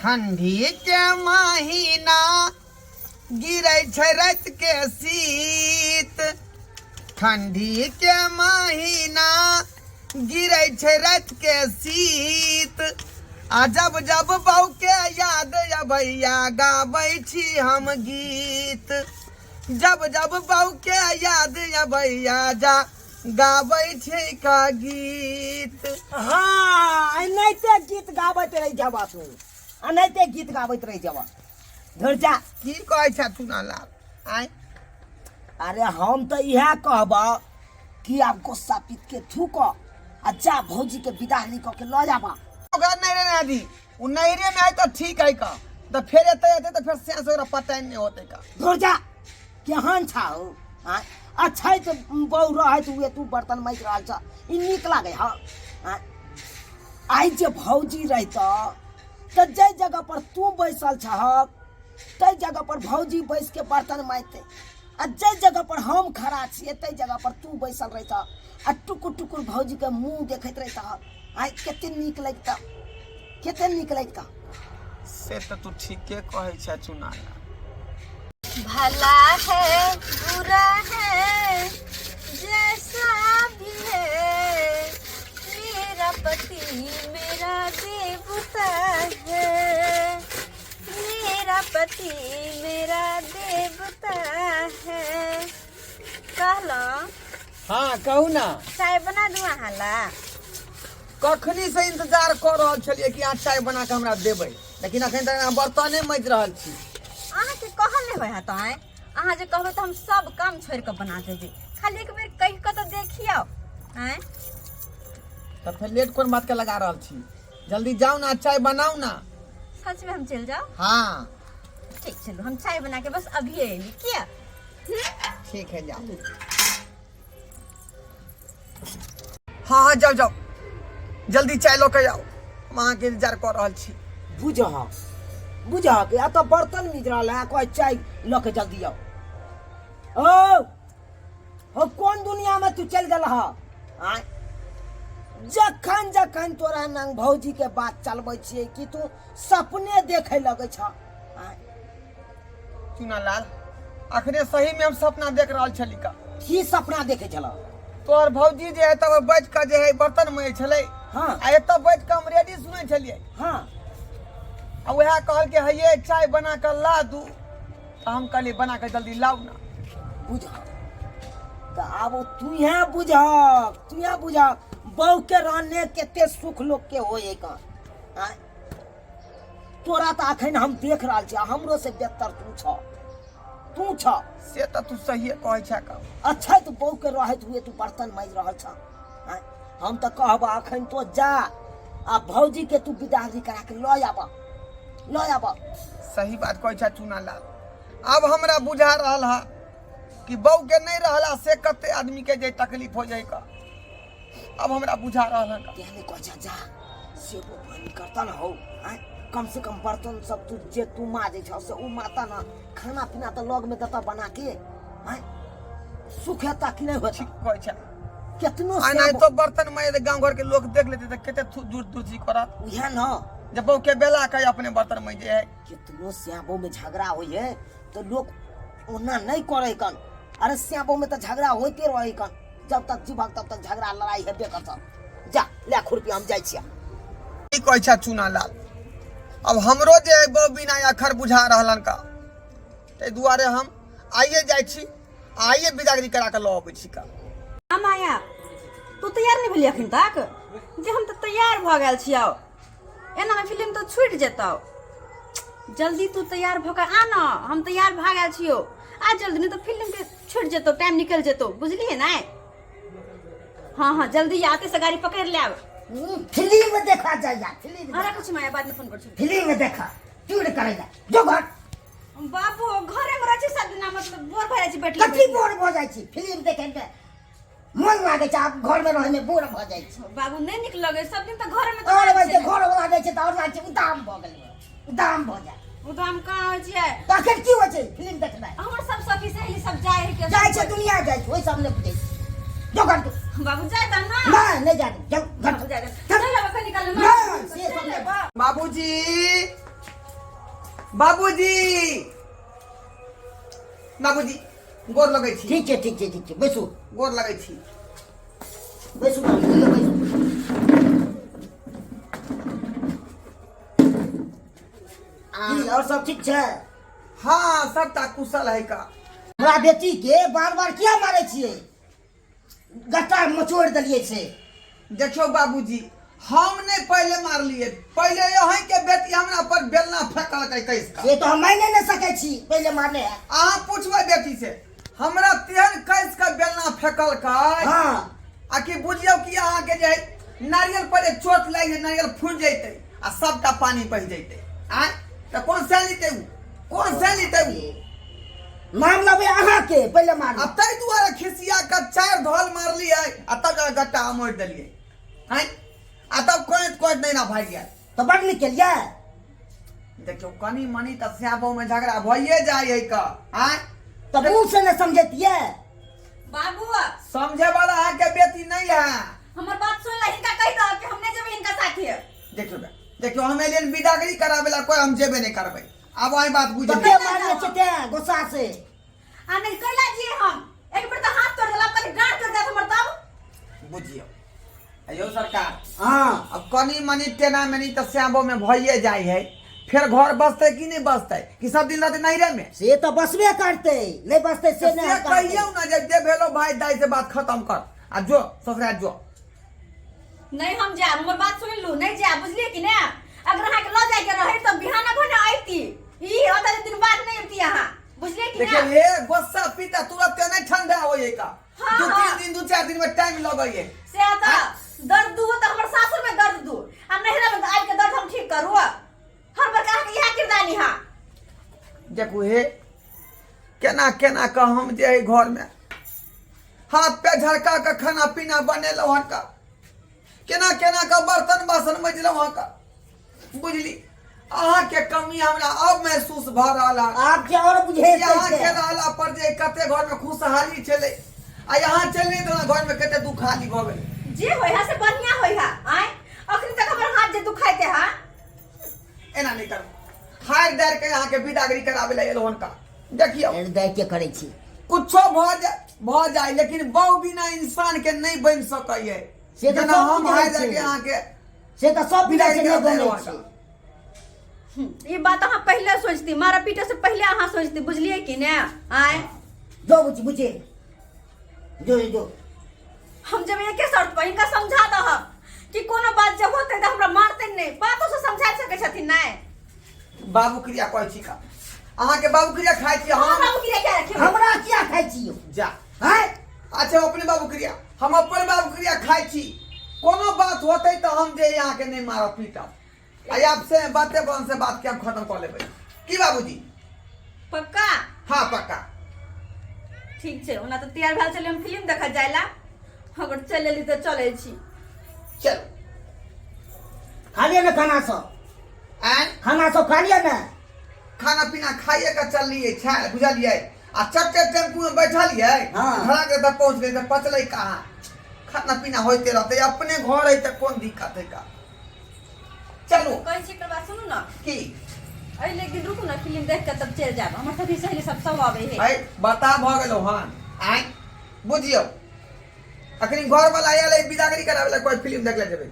ठंडी के महीना गिरै छै राति के शीत, ठंडी के महीना गिरै छै राति के शीत, आ जब जब बहू के याद अबैया गाबै छी हम गीत, जब जब बहू के याद अबैया जा गाबै छै का गीत। हाँ, एनाहिते गीत गाबैत रहि जबा तू, एनाहिते गीत गाबैत रहि जबा। धुर जा। की कहै छ चुनालाल आय? अरे हम तऽ इएह कहबऽ कि आब गुस्सा पीत के थूक आ जा भौजी के विदागरी कऽ के लऽ जाबा। ओकरा नहीं रे नादी, उ नैहरे में आय तऽ ठीक है का, तऽ फेर एते एते तऽ फेर से ओकरा पता नहीं होते का। धुर जा, केहन छा हो? आँय, अछैत बहू रहैत हुए तू बर्तन माजि रहल छ, ई नीक लागै हँ? आँय, आइ जे भौजी रहितऽ तऽ जाहि जगह पर तू बैसल छहक ताहि जगह पर भौजी बैस के बर्तन माजतै, आ जाहि जगह पर हम खड़ा छियै ताहि जगह पर तू बैसल रहितऽ आ टुकुर टुकुर भौजीके मुँह देखैत रहितऽ। आइ कते नीक लगितऽ, कते नीक लगितऽ। से तऽ तू ठीके कहै छह चुनाला। भला है बुरा है जैसा भी है, मेरा पति मेरा देवता है, मेरा पति मेरा देवता है। कहलहुँ। हाँ कहू ना। चाय बना दू अहाँ ला? कखनी से इंतजार कऽ रहल छलियै कि अहाँ चाय बना कऽ हमरा देबै, लेकिन अखन तक अहाँ बर्तने माजि रहल छी। अहाँके कहल नहि होइ हत आँय, अहाँ जे कहबै तऽ हम सब काम छोड़ि कऽ बना देबै, खाली एक बेर कहि कऽ तऽ देखियौ आँय। तऽ फेर लेट कोन बात के लगा रहल छी? जल्दी जाउ ना, चाय बनाउ ना। सच में हम चलि जाउ? हाँ। ठीक, चलू हम चाय बना के बस अभी अयली। किया? ठीक है, जाओ। हाँ हाँ जाओ जाओ, जल्दी चाय लऽ के जाओ, हम अहाँके इंतजार कऽ रहल छी। बुझह बुझह कि एतऽ बर्तन मिज रहल है, कहै चाय लऽ के जल्दी आउ। ओ हो, कोन दुनिया में तू चलि गेल ह? आँय, जखन जखन तोरा नंग भौजी के बात चलबै छियै कि तू सपने देखै लगै छ। आँय चुनालाल, अखने सही में हम सपना देख रहल छली का। की सपना देखे छल? तोहर भौजी जे है तब बैठ के जे है बर्तन में छलै। हाँ। आ एतऽ बैठ के हम रेडी सुनै छलियै। हाँ। आ वएह कहल के हये चाय बना के ला दू, तऽ हम कहलियै बना के जल्दी लाउ ना। बुझ तऽ आब तू यहाँ बुझ, तू यहाँ बुझ बहू के रहने कते सुख लोग के होय का। आँय, तोरा तऽ अखन हम देख रहल छी, हमरो से बेहतर तू छ, तू छ। से तऽ तू सहिए कहै छ का। अच्छा तऽ बहू के रहैत हुए तू बर्तन माजि रहल छ। आँय, हम तऽ कहब अखन तो जा आ भौजी के तू विदागरी करा के लऽ आब, लऽ आब। सही बात कहै छ चुनालाल। आब हमरा बुझा रहल है कि बहू के नहीं रहला से कते आदमी के जे तकलीफ हो जाए का, अब हमरा बुझा रहल है। तें नहीं कहै छ जा, सेबो पानी करता ना हो। आँय, कम से कम बर्तन सब तू जे तू माजै छ से उ माता ना, खाना पीना तऽ लग में देता बना के। आँय, सुख हेता कि नहीं होता? ठीक कहै छ। केतनो आ नहीं सेबो तो बर्तन में गांव घर के लोग देख लेते तऽ कते दूर दूर सी करत। उहे ना। जब बहू के बेला के अपने बर्तन में जे है। केतनो स्याबो में झगड़ा होइ है तो लोग ओना नहीं करे कन। अरे स्याबो में तो झगड़ा होते रहे कन, जब तक जीवक तब तक झगड़ा लड़ाई हेबे करत। जा ले खुरपी, हम जाइ छियै। की कहै छ चुनालाल, अब हमरो जे है बहू बिना अखर बुझा रहलन का, ताहि दुआरे हम आइए जाइ छी, आइए बिदागरी करा के लऽ अबै छी का। हाँ माया, तू तैयार नहीं भेली अखन तक? जे हम तऽ तैयार भऽ गेल छियौ, एना में फिल्म तो छूटि जेतौ। जल्दी तू तैयार भऽ के आ न, हम तैयार भऽ गेल छियौ, आ जल्दी, नहीं तो फिल्म के छूटि जेतौ, टाइम निकल जेतौ, बुझलियै ने? हाँ हाँ जल्दी आते से गाड़ी पकड़ लेब। फिल्म देखा जाइया, फिल्म। अरे कुछ माया बाद में फोन कर छी। फिल्म देखा चूड़ करैया जो घर। बाबू घरे में रहै छै सब दिना, मतलब बोर भऽ जाइ छै बैठल। कथी बोर भऽ जाइ छै? फिल्म देखे में मन लागै छै, आब घर में रहै में बोर भऽ जाइ छै। बाबू नहीं नीक लगै सब दिन तऽ घरे में तऽ और रहै बस छै। घर वाला जाइ छै तऽ और लागै छै उदाम भऽ गेलै, उदाम भऽ जाइ। उदाम कहाँ होइ छियै? तखन की होइ छै फिल्म देखनाइ? हमर सब सखी सहेली सब जाइ है के जाइ छै, दुनिया जाइ छै, ओहि सब नहि बुझै छै। जो घर के। बाबू जाइ तऽ ना। नहीं, नहीं जाइ, जाउ घर। बाबू जाइ तऽ। चल आब एखन निकाल। नहीं, से सब नहि। बाबूजी, बाबूजी, बाबूजी, गोर लगै छी। ठीक छै, ठीक छै, ठीक छै, बैसू। गोर लगै छी। बैसू बाबू, बैसू। की और सब ठीक छै? हाँ, सबटा कुशल है का। हमरा बेटी के बार बार किया मारै छियै? गट्टा मचोड़ि देलियै से। देखियौ बाबूजी, हम नहीं पहले मारलिए, पहले यहीं के बेटी हमरा पर बेलना फेंकलकै कैस का। से तो हम मानि नहि सकै छी पहिले मारने है। अहाँ पूछबै बेटी से, हमरा तेहन कैस का बेलना फेंकलकै। आ कि बुझियौ कि अहाँके जे है नारियल पर जे चोट लागि जे नारियल फूटि जैतै आ सबटा पानी बहि जैतै। आँय, तऽ कोन से लेतै उ, कोन से लेतै उ? नाम लेबै अहाँके पहिले मारने। आ ताहि दुआरे खिसिया के चारि धल मारलियै आ तब जाके गट्टा अमोड़ि देलियै। आँय, आ तब कोइत कोइत नहि ना भागि गेल। तऽ बड नीक केलियै। देखियौ, कनि मनि तऽ स्याबो में झगड़ा भइए जाइ है का। आँय, तऽ मुँह से नहि समझैतियै। बाबू, समझे वाला अहाँके बेटी नहीं है। हमर बात सुन ल, हिनका कहि दह कि हम नहि जेबै हिनका साथे। देखियौ बे, देखियौ, हम एलियन विदागरी कराबे ला, कोई हम जेबे नहीं करबै। आब अहीं बात बुझि कते लियौ। मारने छै तें गुस्सा से। आ नहि कैला जिए हम, एक बेर तऽ हाथ तोड़ देला, कनि डाँट तोड़ देत हमर तब। बुझियौ अयो सरकार। अब कनि मनि टेना मनि तऽ स्याबो में भइए जाइ है, फेर घर बसतै कि नहीं बसतै, कि सब दिन रहतै नैहरे में? से तऽ बसबे करतै, नहि बसतै से नहि से हम कहबै। कहियौ ना जे जे भेलो भाई दाई से बात खत्म कर आ जो ससुराल जो। नहीं हम जायब, हमर बात सुनि लू, नहीं जायब, बुझलियै कि ने? अगर अहाँके लऽ जायके रहै तऽ बिहाने भने अयती, ई ओतऽ दिन बाद नहि अयती अहाँ, बुझलियै कि देखियौ ने? हे, गुस्सा पीता तुरंत नहीं ठंडा होइए का। दू तीन दिन, दू चार दिन में टाइम लगैए। से तऽ दर्द दू तऽ हमर सासुर में दर्द दू आ नैहरा में आबि के दर्द हम ठीक करू। हर बार अहाँके इएह किरदानी हा। देखू हे, केना केना कऽ हम जे है घर में हाथ पे झड़का के खाना पीना बनेलहुँ हन का, केना केना के बर्तन बासन मजलहुँ हन का, बुझली? अहाँके कमी हमरा अब महसूस भऽ रहल है। आब के और बुझे यहाँ के रहला पर जे कते घर में खुशहाली छलै आ यहाँ चलि तऽ घर में कते दुखाली भऽ गेलै। जे होय है से बढ़िया होय है। आय अखनी तक हमर हाथ जे दुखाइते है। एना नहीं करू, हारि दारि के अहाँके विदागरी कराबै लए एलहुँ हन का। देखियौ, हृदय के करै छी। कुछो भऽ जाय भऽ जाय, लेकिन बहु बिना इंसान के नहीं बनि सकैए। से तऽ जेना सब हम बुझै हारि दारि छै। के अहाँके से तऽ सब बुझै छै, नहि बनै विदागरी छै। ई बात अहाँ पहिले सोचती, मारा पीटे से पहिले अहाँ सोचती, बुझलियै कि ने? आय जो बुझ बुझे जो जो। हम जब एके शर्त पर हिनका समझा दह कि कोनो बात जब होते तऽ हमरा मारते नहि, बातो से समझा सकै छथिन नहि। बाबू क्रिया कहै छी का अहाँके? बाबू क्रिया खाइ छी हम? बाबू क्रिया क्या रखियो? हमरा किया खाइ छी यौ? जा। हैं? अच्छा, अपने बाबू क्रिया, हम अपन बाबू क्रिया खाइ छी। कोनो बात होतै तऽ हम जे अहाँके नहि मारब पीटब आ आपसे बाते बन से बात के हम खत्म कऽ लेबै। की बाबूजी? पक्का? हाँ, पक्का। ठीक छै, ओना तऽ तैयार भेल छलियै हम फिल्म देखऽ जाय ला, अगर चलि एली तऽ चलै छी। चल। खा लिअ ने खाना सब। आँय? खाना सब खा लिअ ने। खाना पीना खाइए के चललियै छै, बुझलियै? आ चट्टे टेम्पू में बैठलियै, घड़ा के तऽ पहुँच गेलै, तऽ पचलै कहाँ? खाना पीना होइते रहतै, अपने घर है तऽ कोन दिक्कत है का। चलू। कहै छी एकर बात सुनू ने। की? एहि लेकिन रुकू ने, फिल्म देख के तब चलि जायब, हमर सखी सहेली सब सब आबै है। है बता भऽ गेलौ हन। आँय, बुझियौ, अखनी घर वाला आयल है बिदागरी कराबै ला, कोई फिल्म देख ले जेबै,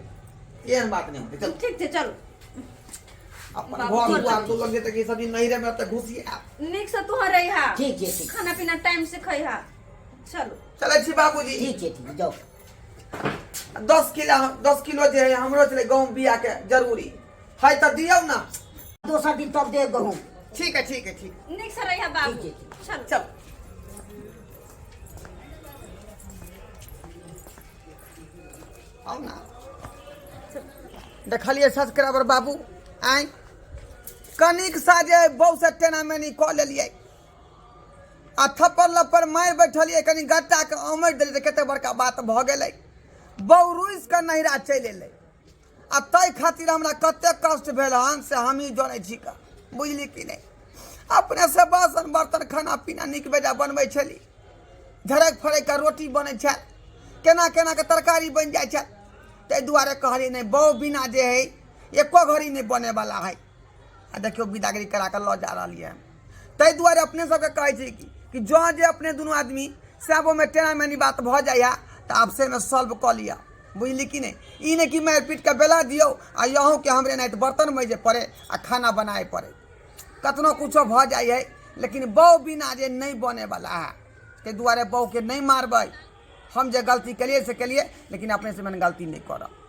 एहन बात नहि होतै। चलू। ठीक छै, चलू। अपन बाबू घर घर दुआर चलू। तो लग जेतै कि सब दिन नहिरे में तऽ घुसिए आयब। नीक से तू रही हा। ठीक छै, ठीक। खाना पीना टाइम से खइहा। चलू। चलै छी बाबूजी। ठीक छै, ठीक, जाउ। 10 किलो, 10 किलो जे है हमरो छलै गहूँम बिया के जरूरी है, तऽ दियौ ने। दोसर दिन तब देब गहूँम। ठीक है, ठीक है, ठीक। नीक से रहिहा बाबू। ठीक छै, चलू। चल, आउ ना। देखलियै सब्सक्राइबर बाबू, आँय, कनिक सा जे बहु से टेना मेनी कऽ लेलियै आ थप्पड़ लप्पड़ मारि बैठलियै, कनि गट्टाके अमरि देलियै तऽ कते बड़का बात भऽ गेलै। बहु रुसि कऽ नैहरा चलि एलै आ ताहि खातिर हमरा कते कष्ट भेल हन से हमही जनै छी का, बुझली कि नहि? अपनेसँ बासन बर्तन खाना पीना नीक बेजा बनबै छली, झड़क फड़क कऽ रोटी बनै छल, केना केना के तरकारी बनि जाइ छल। ताहि दुआरे कहलियै नहि, बहु बिना जे हइ एको घड़ी नहि बनैवला हइ। आ देखियौ बिदागरी करा कऽ लऽ जा रहल यऽ। ताहि दुआरे अपने सबके कहै छी कि जँ जे अपने दुनू आदमी साबोमे टेना मेनी बात भऽ जाइए तऽ आपसेमे सॉल्व कऽ लिअ, बुझली कि नहि? ई नहि कि मारि पीट कऽ बेला दियौ आ अहूँके हमरे नाहित बर्तन मजे पड़े आ खाना बनाए पड़े। कतनो कुछो भऽ जाइ है, लेकिन बहू बिना जे नहि बनेवला है, ताहि दुआरे बहूके नहि मारबै। हम जे गलती केलियै से केलियै, लेकिन अपने से मन गलती नहि करब।